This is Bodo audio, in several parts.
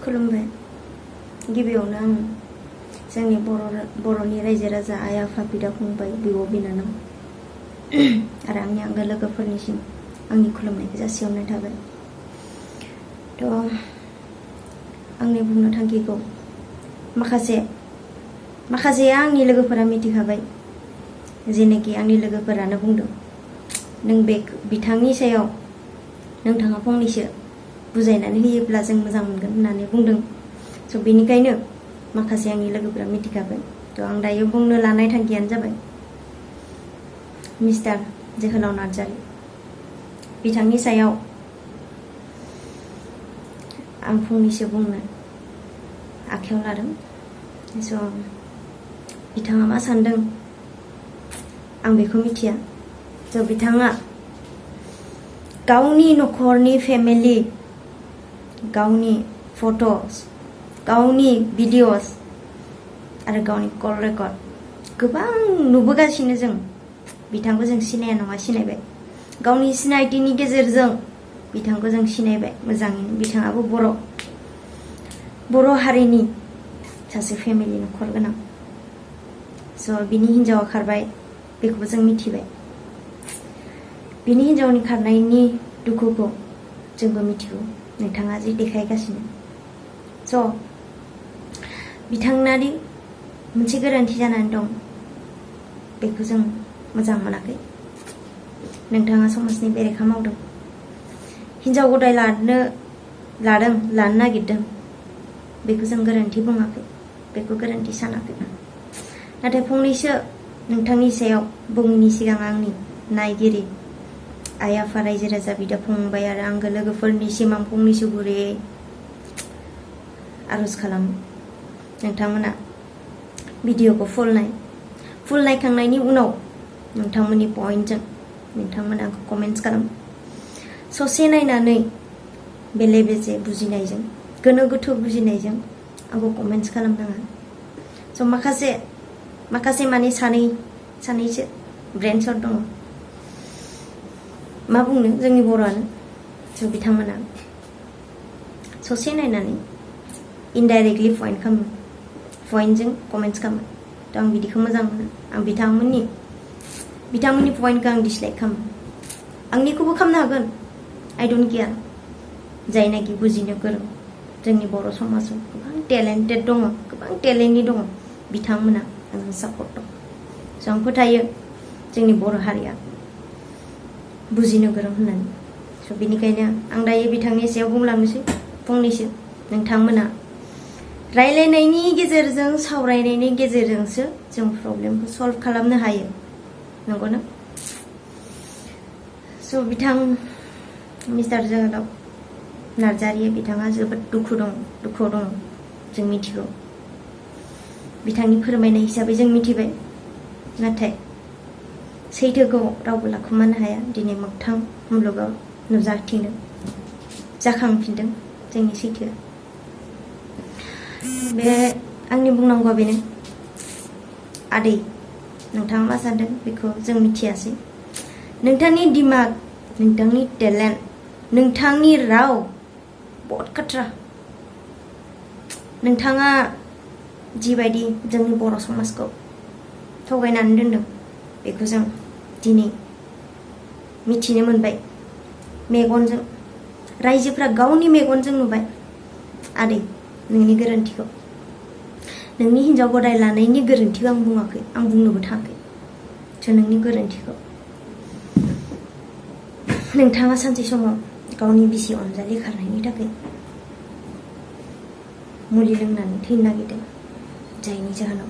खुलुमबाय। गिबियावनो आं जोंनि बर'नि रायजो राजा आइ आफा बिदा फंबाय बिब' बिनानाव आरो आंनि आंगो लोगोफोरनिसिम आंनि खुलुमनायखौ जासिहरनाय थाबाय। आंनि बुंनो थांखिखौ माखासेया आंनि लोगोफोरा मिथिखाबाय, जेनेखि आंनि लोगोफोरानो बुंदों नों बे बिथांनि सायाव नोंथाङा फंनैसो बुजायनानै होयोब्ला जों मोजां मोनगोन होननानै बुंदों। स' बेनिखायनो माखासे आंनि लोगोफोरा मिथिखाबाय। आं दायो बुंनो लानाय थांखियानो जाबाय मिस्टार जोहोलाव नार्जारी बिथांनि सायाव आं फंनैसो बुंनो आखायाव लादों। स' बिथाङा मा सानदों आं बेखौ मिथिया। स' बिथाङा गावनि न'खरनि फेमिलि, गावनि फट'स, गावनि भिडिअस आरो गावनि कल रेकर्ड गोबां नुबोगासिनो। जों बिथांखौ जों सिनाया नङा सिनायबाय। गावनि सिनायथिनि गेजेरजों बिथांखौ जों सिनायबाय मोजाङैनो। बिथाङाबो बर' हारिनि सासे फेमिलि न'खर गोनां। स' बिनि हिन्जावा खारबाय बेखौबो जों मिथिबाय। बिनि हिन्जावनि खारनायनि दुखुखौ जोंबो मिथिगौ, नोंथाङा जि देखायगासिनो। स' बिथांनादि मोनसे गोरोन्थि जानानै दं बेखौ जों मोजां मोनाखै। नोंथाङा समाजनि बेरेखा मावदों, हिन्जाव गदाय लानो नागिरदों, बेखौ जों गोरोन्थि बुङाखै, बेखौ गोरोन्थि सानाखै। नाथाय फंनैसो नोंथांनि सायाव बुङैनि सिगां आंनि नायगिरि आइ आफा रायजो राजा बिदा फंबाय आरो आंगो लोगोफोरनिसिम आं फंनैसो गुरैयै आर'ज खालामो। नोंथांमोना भिडिअखौ फुल नायखांनायनि उनाव नोंथांमोननि पइन्टजों नोंथांमोना आंखौ कमेन्ट्स खालाम। ससे नायनानै बेले बेजे बुजिनायजों, गोनो गोथो बुजिनायजों आंखौ कमेन्ट्स खालामनाङा। स' माखासे माने सानैसो ब्रेन सर्ट दङ, मा बुंनो जोंनि बर'आनो। स' बिथांमोना ससे नायनानै इनडाइरेक्टलि पइन्टजों कमेन्ट्स खालामो। थ' आं बिदिखौ मोजां मोनो। आं बिथांमोननि पइन्टखौ आं डिसलाइक खालामो। आंनिखौबो खालामनो हागोन, आइ डोन्ट केयार। जायनाखि बुजिनो गोरों, जोंनि बर' समाजाव गोबां टेलेन्टेड दङ, गोबां टेलेन्टनि दङ, बिथांमोना आंजों सापर्ट दं। स' आं फोथायो जोंनि बर' हारिया बुजिनो गोरों होननानै। स' बेनिखायनो आं दायो बिथांनि सायाव बुंलांनोसै फंनैसो। नोंथांमोना रायलायनायनि गेजेरजों, सावरायनायनि गेजेरजोंसो जों प्रब्लेमखौ सल्भ खालामनो हायो, नंगौना? स' बिथां मिस्टार जोहोलाव नार्जारी बिथाङा जोबोद दुखुआव दङ, जों मिथिगौ। बिथांनि फोरमायनाय हिसाबै जों मिथिबाय। नाथाय सैथोखौ रावबो लाखुमानो हाया। दिनै मोगथां मुलुगाव जाखांफिनदों जोंनि सैथोआ। बे आंनि बुंनांगौआ बेनो। आदै, नोंथाङा मा सानदों बेखौ जों मिथियासै। नोंथांनि दिमाग, नोंथांनि टेलेन्ट, नोंथांनि राव बहुत खाथ्रा। नोंथाङा जिबायदि जोंनि बर' समाजखौ थगायनानै दोनदों बेखौ जों दिनै मिथिनो मोनबाय मेगनजों। रायजोफ्रा गावनि मेगनजों नुबाय। आदै, नोंनि गोरोन्थिखौ, नोंनि हिन्जाव गदाय लानायनि गोरोन्थिखौ आं बुङाखै, आं बुंनोबो थाङाखै। स' नोंनि गोरोन्थिखौ नोंथाङा सानसे समाव गावनि बिसि अनजालि खारनायनि थाखाय मुलि लोंनानै थैनो नागिरदों, जायनि जाहोनाव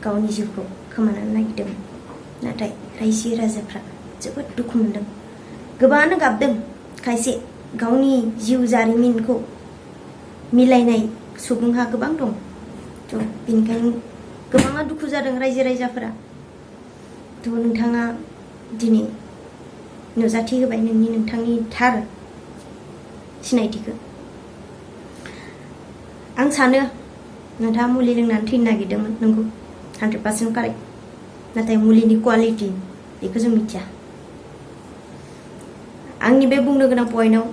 गावनि जिउखौ खोमानानै नागिरदों। नाथाय रायजो राजाफ्रा जोबोद दुखु मोनदों, गोबाङानो गाबदों। खायसे गावनि जिउ जारिमिनखौ मिलायनाय सुबुंहा गोबां दं। थ' बेनिखायनो गोबाङा दुखु जादों रायजो राजाफोरा। थ' नोंथाङा दिनै नुजाथि होबाय नोंथांनि थार सिनायथिखौ। आं सानो नोंथाङा मुलि लोंनानै थैनो नागिरदोंमोन, नंगौ, 100% कारेक्ट। नाथाय मुलिनि क्वालिटि बेखौ जों मिथिया। आंनि बे बुंनो गोनां पइन्टआव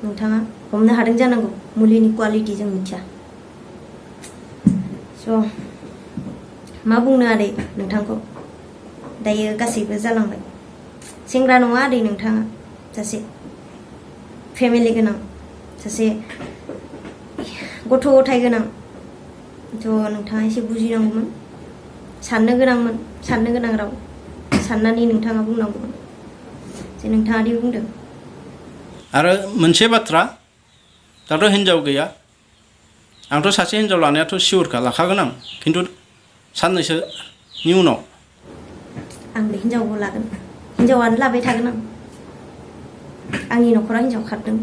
नोंथाङा हमनो हादों जानांगौ मुलिनि क्वालिटी जों मिथिया स' मा बुंनो आदै नोंथांखौ दायो गासैबो जालांबाय सेंग्रा नङा आदै नोंथाङा सासे फेमिलि गोनां सासे गथ' गथाय गोनां थ' नोंथाङा एसे बुजिनांगौमोन साननो गोनां राव साननानै नोंथाङा बुंनांगौमोन जे नोंथाङा दि बुंदों आरो मोनसे बाथ्रा दाथ' हिनजाव गैया आंथ' सासे हिनजाव लानायाथ' सिउरखा लाखागोन आं खिन्थु साननैसोनि उनाव आं बे हिनजावखौ लागोन हिनजावानो लाबाय थागोन आं आंनि न'खराव हिनजाव खारदों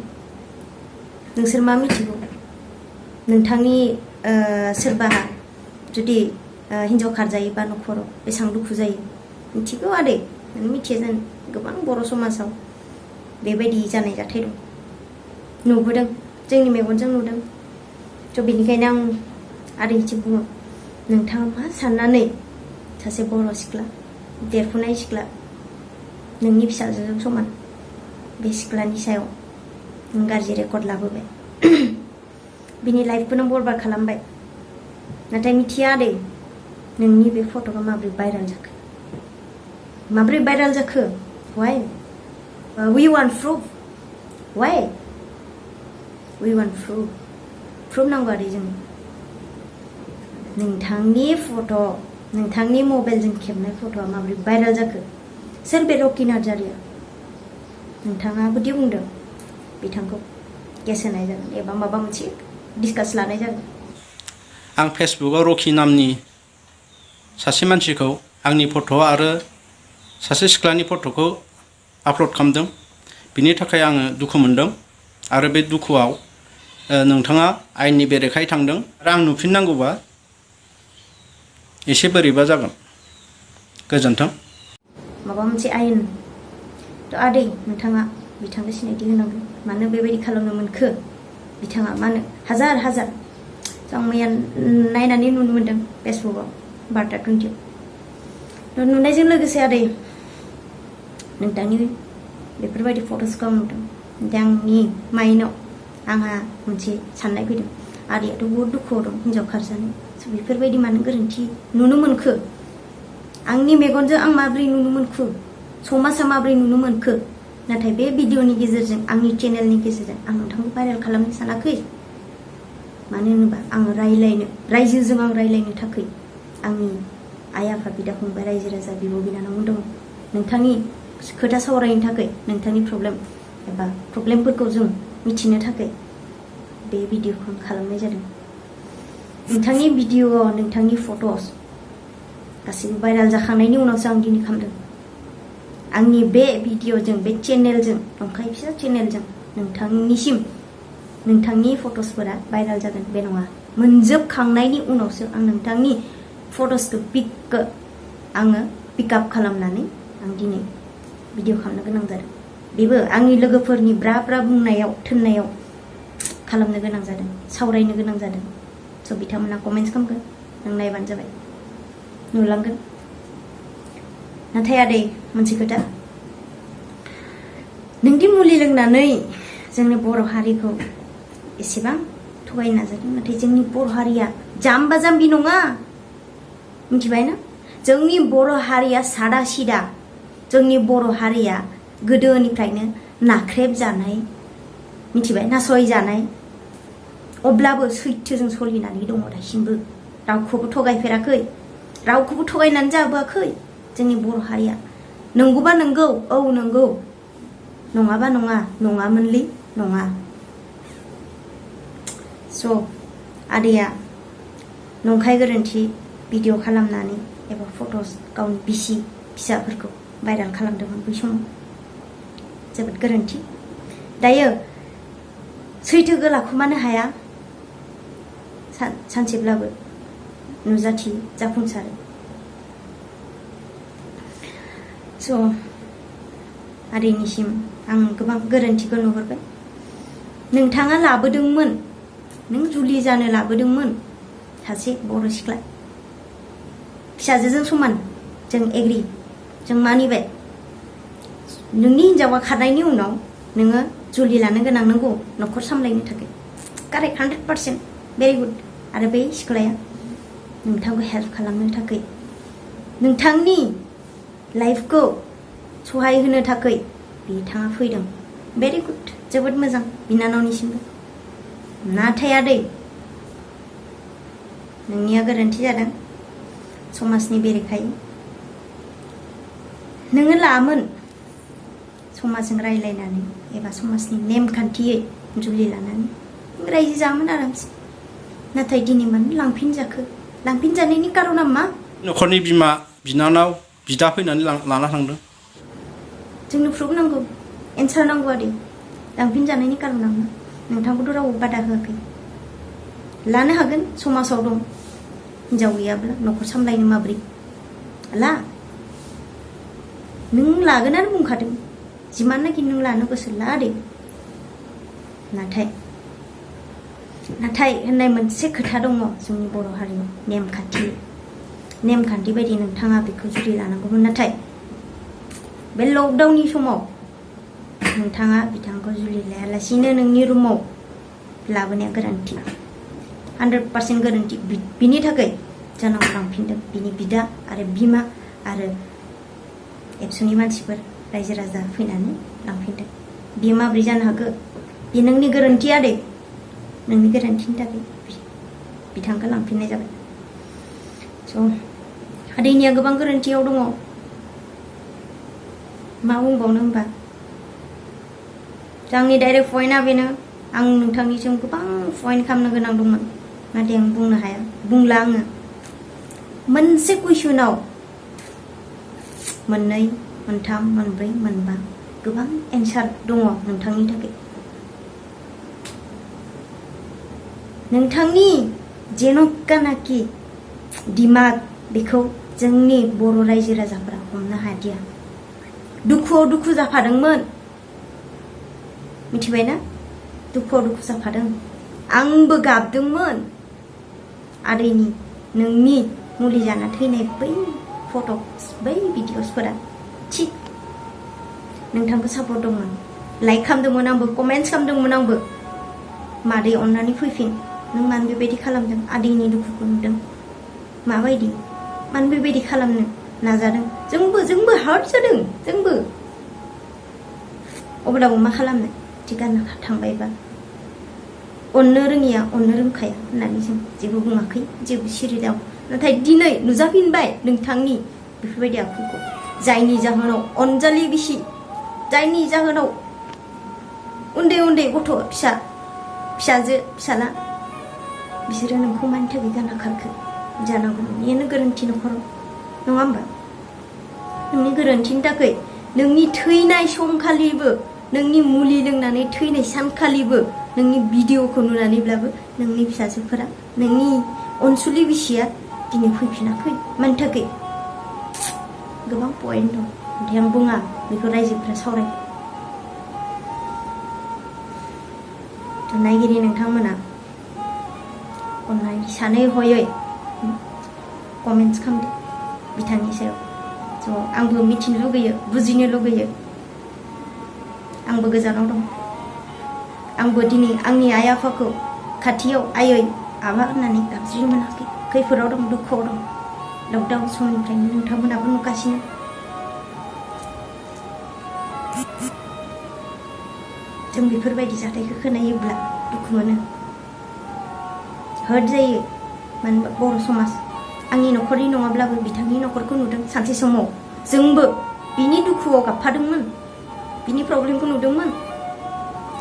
नोंसोर मा मिथिगौ नोंथांनि सोरबाहा जुदि हिनजाव खारजायोबा न'खराव बेसेबां दुखु जायो मिथिगौ आदै नों मिथिया जानो गोबां बर' समाजाव बेबायदि जानाय जाथाय दं नुबोदों जोंनि मेगनजों नुदों थ' बेनिखायनो आं आदैखौ बुङो नोंथाङा मा साननानै सासे बर' सिख्ला देरफुनाय सिख्ला नोंनि फिसाजोजों समान बे सिख्लानि सायाव नों गाज्रि रेकर्ड लाबोबाय बिनि लाइफखौनो बरबाद खालामबाय नाथाय मिथिया आदै नोंनि बे फट'खौ माबोरै भाइरेल जाखो why we want proof why we want proof नांगौ आदै जों नोंथांनि फट' नोंथांनि मबाइलजों खेबनाय फट'आ माबोरै भाइरेल जाखो सोर बे रकि नार्जारिया नोंथाङाबो दि बुंदों बिथांखौ केस होनाय जागोन एबा माबा मोनसे डिसकास लानाय जागोन आं फेसबुकाव रकि नामनि सासे मानसिखौ आंनि फट' आरो सासे सिख्लानि फट'खौ आपल'ड खालामदों बिनि थाखाय आङो दुखु मोनदों आरो बे दुखुआव नोंथाङा आयेननि बेरेखायै थांदों आरो आं नुफिननांगौबा एसे बोरैबा जागोन गोजोन्थों माबा मोनसे आयेन थ' आदै नोंथाङा बिथांखौ सिनायथि होनांगोन मानो बेबायदि खालामनो मोनखो बिथाङा मानो हाजार आं मैया नायनानै नुनो मोन्दों फेसबुकाव बार्ता 20 थ' नुनायजों लोगोसे आदै नोंथांनि बेफोरबायदि फट'सखौ आं नुदों आंनि माइन्डआव आंहा मोनसे साननाय फैदों आदैयाथ' बहुद दुखुआव दं हिनजाव खारजानो बेफोरबायदि मानो गोरोन्थि नुनो मोनखो आंनि मेगनजों आं माबोरै नुनो मोनखो समाजा माबोरै नुनो मोनखो नाथाय बे भिडिअनि गेजेरजों आंनि चेनेलनि गेजेरजों आं नोंथांखौ भाइरेल खालामनो सानाखै मानो होनोबा आं रायजोजों आं रायलायनो थाखाय आंनि आइ आफा बिदा फंबाय रायजो राजा बिब' बिनानावमोन दङ नोंथांनि खोथा सावरायनो थाखाय नोंथांनि प्रब्लेमफोरखौ जों मिथिनो थाखाय बे भिडिअखौ आं खालामनाय जादों नोंथांनि भिडिअ नोंथांनि फट'स गासैबो भाइरेल जाखांनायनि उनावसो आं दिनै खालामदों आंनि बे भिडिअजों बे चेनेलजों नंखाय फिसा चेनेलजों नोंथांनिसिम नोंथांनि फट'सफोरा भाइरेल जागोन बे नङा मोनजोबखांनायनि उनावसो आं नोंथांनि फट'सखौ आङो पिकआप खालामनानै आं दिनै भिडिअ खालामनो गोनां जादों बेबो आंनि लोगोफोरनि ब्रा बुंनायाव थोननायाव खालामनो गोनां जादों सावरायनो गोनां जादों स' बिथांमोना कमेन्ट्स खालामगोन नों नायबानो जाबाय नुलांगोन नाथाय आदै मोनसे खोथा नोंदि मुलि लोंनानै जोंनि बर' हारिखौ एसेबां थगायनो नाजादों नाथाय जोंनि बर' हारिया जाम्बा जाम्बि नङा मिथिबाय ना जोंनि बर' हारिया सादा सिदा जोंनि बर' हारिया गोदोनिफ्रायनो नाख्रेब जानाय मिथिबाय नासय जानाय अब्लाबो सैथोजों सोलिनानै दङ दासिमबो रावखौबो थगायफेराखै रावखौबो थगायनानै जाबोआखै जोंनि बर' हारिया नंगौबा नंगौ औ नंगौ नङाबा नङा नङामोनलै नङा स' आदैया नंखाय गोरोन्थि भिडिअ खालामनानै एबा फट'स गावनि बिसि फिसाफोरखौ भाइरेल खालामदोंमोन बै समाव जोबोद गोरोन्थि दायो सैथोखौ लाखुमानो हाया सानसेब्लाबो नुजाथियो जाफुंसारो स' आदैनिसिम आं गोबां गोरोन्थिखौ नुहुरबाय नोंथाङा लाबोदोंमोन नों जुलि जानो लाबोदोंमोन सासे बर' सिख्ला फिसाजोजों समान जों एग्रि जों मानिबाय नोंनि हिनजावा खारनायनि उनाव नोङो जुलि लानो गोनां नंगौ न'खर सामलायनो थाखाय कारेक्ट 100% भेरि गुड आरो बै सिख्लाया नोंथांखौ हेल्प खालामनो थाखाय नोंथांनि लाइफखौ सहाय होनो थाखाय बिथाङा फैदों भेरि गुड जोबोद मोजां बिनानावनिसिमबो नाथाय आदै नोंनिया गोरोन्थि जादों समाजनि बेरेखायै नोङो लामोन समाजजों रायलायनानै एबा समाजनि नेमखान्थियै जुलि लानानै रायजो जामोन आरामसे नाथाय दिनै मानो लांफिनजाखो लांफिनजानायनि कारना मा न'खरनि बिमा बिनानाव बिदा फैनानै लाना थांदों जोंनो प्रुफ नांगौ एन्सार नांगौ आदै लांफिनजानायनि कारना मा नोंथांखौथ' रावबो बादा होआखै लानो हागोन समाजाव दं हिनजाव गैयाब्ला न'खर सामलायनो माब्रै ला नों लागोनानो बुंखादों जिमाननाखि नों लानो गोसो ला आदै नाथाय होननाय मोनसे खोथा दङ जोंनि बर' हारियाव नेमखान्थि बायदि नोंथाङा बेखौ जुलि लानांगौमोन नाथाय बे लकडाउननि समाव नोंथाङा बिथांखौ जुलि लायालासिनो नोंनि रुमाव लाबोनाया गोरोन्थि 100% गोरोन्थि बिनि थाखाय जानांगौ लांफिनदों बिनि बिदा आरो बिमा आरो एबसुनि मानसिफोर रायजो राजा फैनानै लांफिनदों बियो माब्रै जानो हागौ बे नोंनि गोरोन्थि आदै नोंनि गोरोन्थिनि थाखाय बिथांखौ लांफिननाय जाबाय स' आदैनिया गोबां गोरोन्थियाव दङ मा बुंबावनो होनबा आंनि डाइरेक्ट पइन्टआ बेनो आं नोंथांनिसिम गोबां पइन्ट खालामनो गोनां दंमोन नाथाय आं बुंनो हाया बुंला आङो मोनसे कुइसनाव मोननै मोनथाम मोनब्रै मोनबा गोबां एन्सार दङ नोंथांनि थाखाय नोंथांनि जेन'कानाखि दिमाग बेखौ जोंनि बर' रायजो राजाफोरा हमनो हादिया दुखुआव दुखु जाफादोंमोन मिथिबायना दुखुआव दुखु जाफादों आंबो गाबदोंमोन आदैनि नोंनि मुलि जाना थैनाय बै फट'स बै भिडिअसफोरा थिग नोंथांखौ सापर्ट दंमोन लाइक खालामदोंमोन आंबो कमेन्ट्स खालामदोंमोन आंबो मादै अननानै फैफिन नों मानो बेबायदि खालामदों आदैनि दुखुखौ नुदों माबायदि मानो बेबायदि खालामनो नाजादों जोंबो हार्ट जादों जोंबो अब्लाबो मा खालामनो थिगानो थांबायबा अननो रोङिया अननो रोंखाया होननानै जों जेबो बुङाखै जेबो सिरि दं नाथाय दिनै नुजाफिनबाय नोंथांनि बेफोरबायदि आखुखौ जायनि जाहोनाव अनजालि बिसि जायनि जाहोनाव उन्दै उन्दै गथ' फिसाजो फिसाला बिसोरो नोंखौ मानि थाखाय गाना खारखो जानांगौ नोंनियानो गोरोन्थि न'खराव नङा होमबा नोंनि गोरोन्थिनि थाखाय नोंनि थैनाय समखालिबो नोंनि मुलि लोंनानै थैनाय सानखालिबो नोंनि भिडिअखौ नुनानैब्लाबो नोंनि फिसाजोफोरा नोंनि अनसुलि बिसिया दिनै फैफिनाखै मानि थाखाय गोबां पइन्ट दं नाथाय आं बुङा बेखौ रायजोफोरा सावराय नायगिरि नोंथांमोना अननानै सानै हयै कमेन्ट्स खालामदो बिथांनि सायाव स' आंबो मिथिनो लुगैयो बुजिनो लुगैयो आंबो गोजानाव दं आंबो दिनै आंनि आइ आफाखौ खाथियाव आयै आबा होननानै गाबज्रिनो मोनाखै खैफोदाव दं दुखुआव दं लकडाउन समनिफ्रायनो नोंथांमोनाबो नुगासिनो जों बेफोरबायदि जाथायखौ खोनायोब्ला दुखु मोनो हार्ट जायो मानो होनबा बर' समाज आंनि न'खरनि नङाब्लाबो बिथांनि न'खरखौ नुदों सानसे समाव जोंबो बिनि दुखुआव गाबफादोंमोन बिनि प्रब्लेमखौ नुदोंमोन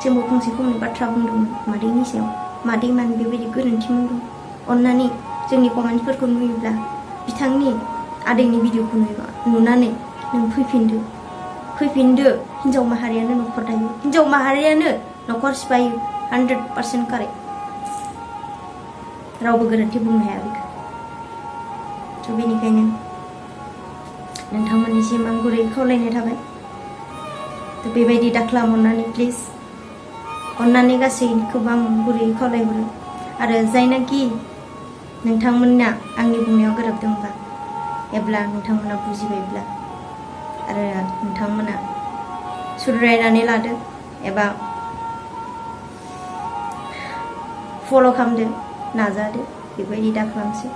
जोंबो फंसे फंनै बाथ्रा बुंदोंमोन मादैनि सायाव मादै मानो बेबायदि गोरोन्थि मावदों अननानै जोंनि कमेन्टफोरखौ नुयोब्ला बिथांनि आदैनि भिडिअखौ नुनानै नों फैफिनदो हिन्जाव माहारियानो न'खर दायो हिन्जाव माहारियानो न'खर सिफायो 100% कारेक्ट रावबो गोरोन्थि बुंनो हाया बेखौ स' बेनिखायनो नोंथांमोननिसिम आं गुरै खावलायनाय थाबाय थ' बेबायदि दाख्ला अननानै प्लिज अननानै गासैखौबो आं गुरै खावलायहरो आरो जायनाखि नोंथांमोना आंनि बुंनायाव गोरोबदोंबा एब्ला नोंथांमोना बुजिबायब्ला आरो नोंथांमोना सुद्रायनानै लादो एबा फल' खालामदो नाजादो बेबायदि दा खालामसै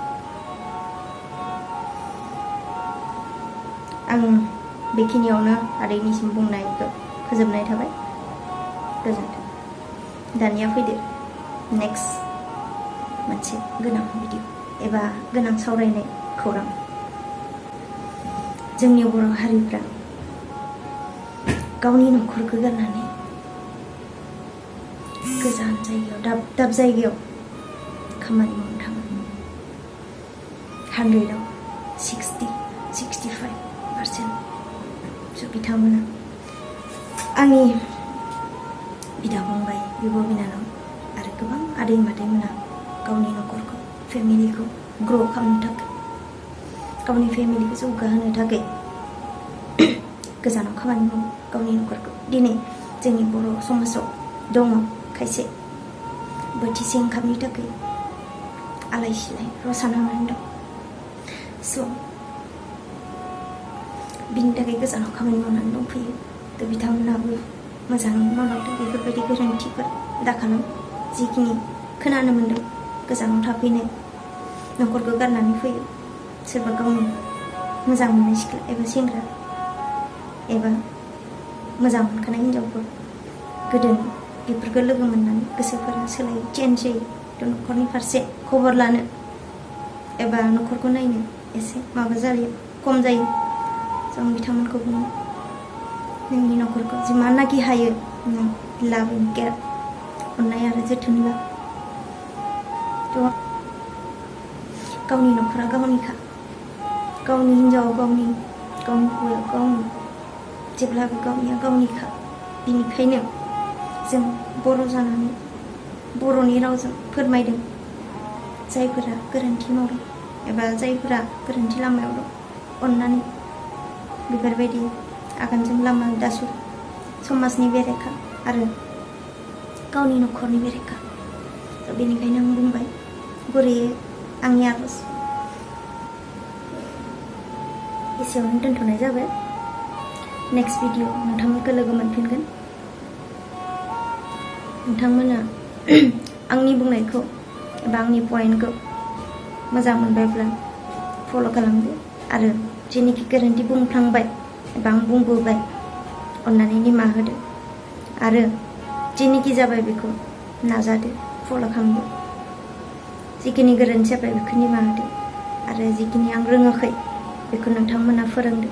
आं बेखिनियावनो आदैनिसिम बुंनायखौ फोजोबनाय थाबाय गोजोन्थों दानिया फैदो नेक्स्ट मोनसे गोनां भिडिअ एबा गोनां सावरायनाय खौरां जोंनि बर' हारिफ्रा गावनि न'खरखौ गारनानै गोजान जायगायाव दाब दाब जायगायाव खामानि मावनो थाङो 100आव 65% स' बिथांमोना आंनि बिदा फंबाय बिब' बिनानाव आरो गोबां आदै मादैमोना गावनि न'खरखौ फेमिलिखौ ग्र' खालामनो थाखाय गावनि फेमिलिखौ जौगाहोनो थाखाय गोजानाव खामानि मावो गावनि न'खरखौ दिनै जोंनि बर' समाजाव दङ खायसे बोथिसे ओंखामनि थाखाय आलाय सिलाय रसा नांनानै दं स' बिनि थाखाय गोजानाव खामानि मावनानै दंफैयो थ' बिथांमोनाबो मोजाङै मावलांदों बेफोरबायदि गोरोन्थिफोर दाखालाम जिखिनि खोनानो मोन्दों गोजानाव थाफैनाय न'खरखौ गारनानै फैयो सोरबा गावनि मोजां मोननाय सिख्ला एबा सेंग्रा एबा मोजां मोनखानाय हिनजावफोर गोदोनि बेफोरखौ लोगो मोननानै गोसोफोरा सोलायो चेन्ज जायो थ' न'खरनि फारसे खबर लानो एबा न'खरखौ नायनो एसे माबा जायो खम जायो जों बिथांमोनखौ बुङो नोंनि न'खरखौ जिमाननाखि हायो नों लाभ एन्ड केयार अननाय आरो जोथोन ला थ' गावनि न'खरा गावनिखा गावनि हिन्जाव गावनि हौवाया गावनि जेब्लाबो गावनिया गावनिखा बिनिखायनो जों बर' जानानै बर'नि रावजों फोरमायदों जायफोरा गोरोन्थि मावदों एबा जायफोरा गोरोन्थि लामायाव दं अननानै बेफोरबायदि आगानजों लामा दासु समाजनि बेरेखा आरो गावनि न'खरनि बेरेखा बेनिखायनो आं बुंबाय गुरैयै आंनि आर'ज एसेयावनो दोनथ'नाय जाबाय नेक्स्ट भिडिअ नोंथांमोनखौ लोगो मोनफिनगोन नोंथांमोना आंनि बुंनायखौ एबा आंनि पइन्टखौ मोजां मोनबायब्ला फल' खालामदो आरो जेनिखि गोरोन्थि बुंफ्लांबाय एबा आं बुंबोबाय अननानै निमाहा होदो आरो जेनिखि जाबाय बेखौ नाजादो फल' खालामदो जिखिनि गोरोन्थि जाबाय बेखौ निमाहा होदो आरो जिखिनि आं रोङाखै बेखौ नोंथांमोना फोरोंदो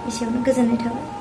एसेयावनो गोजोननाय थाबाय